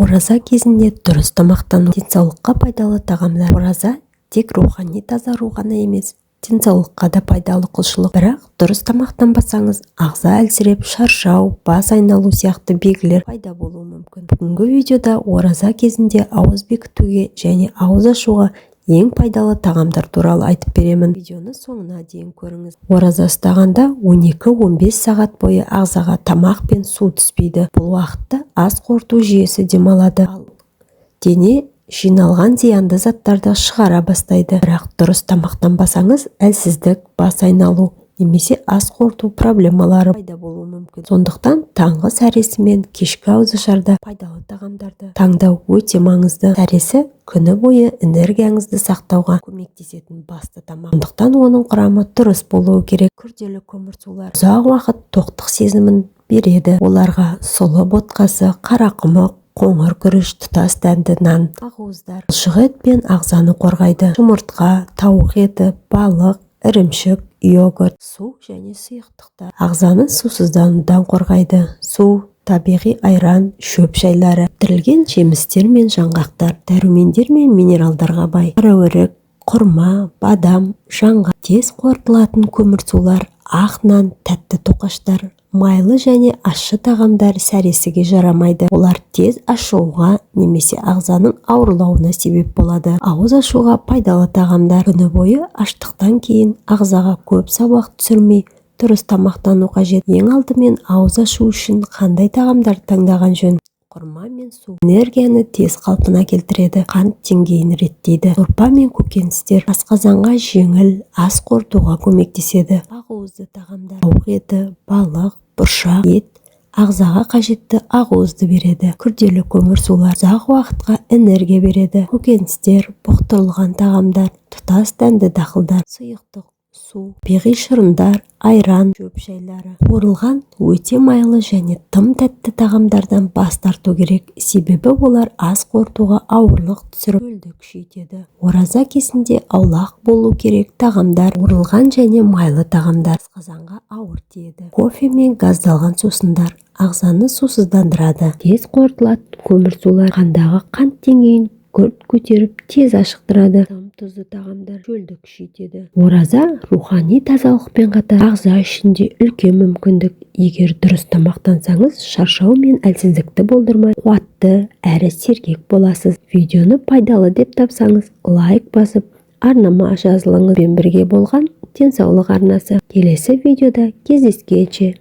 Ораза кезінде дұрыс тамақтану. Денсаулыққа пайдалы тағамдар. Ораза тек рухани тазару ғана емес, денсаулыққа да пайдалы құлшылық. Бірақ дұрыс тамақтанбасаңыз, ағза әлсіреп, шаршау, бас айналу сияқты белгілер пайда болуы мүмкін. Бүгінгі видеода ораза кезінде ауыз бекітуге және ауыз ашуға ең пайдалы тағамдар туралы айтып беремін. Видеоны соңына дейін көріңіз. Ораза ұстағанда 12-15 сағат бойы ағзаға тамақ пен су түспейді. Бұл уақытта ас қорыту жүйесі демалады, ал дене жиналған зиянды заттарды шығара бастайды. Бірақ дұрыс тамақтанбасаңыз, әлсіздік, бас айналу немесе ас қорыту проблемалары пайда болуы мүмкін. Сондықтан таңғы сәресі мен кешкі ауызашарда пайдалы тағамдарды таңдау өте маңызды. Сәресі – күні бойы энергияңызды сақтауға көмектесетін басты тамақ. Сондықтан оның құрамы дұрыс болуы керек. Күрделі көмірсулар ұзақ уақыт тоқтық сезімін береді. Оларға сұлы ботқасы, қарақұмық, қоңыр күріш, тұтас дәнді нан, ақуыздар бұлшық ет пен ағзаны қорғайды. Жұмыртқа, тауық еті, балық, ірімшік, йогурт. Су және сұйықтықтар ағзаны сусызданудан қорғайды. Су, табиғи айран, шөп шайлары. Кептірілген жемістер мен жаңғақтар дәрумендер мен минералдарға бай. Қараөрік, құрма, бадам, жаңғақ. Тез қорытылатын көмірсулар: ақ нан, тәтті тоқаштар. Майлы және ащы тағамдар сәресіге жарамайды. Олар тез ашығуға немесе ағзаның ауырлауына себеп болады. Ауыз ашуға пайдалы тағамдар. Күні бойы аштықтан кейін ағзаға көп салмақ түсірмей, дұрыс тамақтану қажет. Ең алдымен ауыз ашу үшін қандай тағамдарды таңдаған жөн? Құрма мен су энергияны тез қалпына келтіреді, қант деңгейін реттейді. Сорпа мен көкөністер асқазанға жеңіл, ас қорытуға көмектеседі. Ақуызды тағамдар: тауық еті, балық, бұршақ, ет ағзаға қажетті ақуызды береді. Күрделі көмірсулар ұзақ уақытқа энергия береді. Көкөністер, бұқтырылған тағамдар, тұтас дәнді дақылдар. Сұйықтық: су, табиғи шырындар, айран, шөп шайлары. Қуырылған, өте майлы және тым тәтті тағамдардан бас тарту керек, себебі олар ас қорытуға ауырлық түсіріп, шөлді күшейтеді. Ораза кезінде аулақ болу керек тағамдар. Қуырылған және майлы тағамдар асқазанға ауыр тиеді. Кофе мен газдалған сусындар ағзаны сусыздандырады. Тез қорытылатын көмірсулар қандағы қант деңгейін күрт көтеріп, тез ашықтырады. Тым тұзды тағамдар шөлді күшейтеді. Ораза рухани тазалықпен қатар ағза үшін де үлкен мүмкіндік. Егер дұрыс тамақтансаңыз, шаршау мен әлсіздікті болдырмай, қуатты әрі сергек боласыз. Видеоны пайдалы деп тапсаңыз, лайк басып, арнама жазылыңыз. Бен бірге болған Денсаулық арнасы. Келесі видеода кездескенше.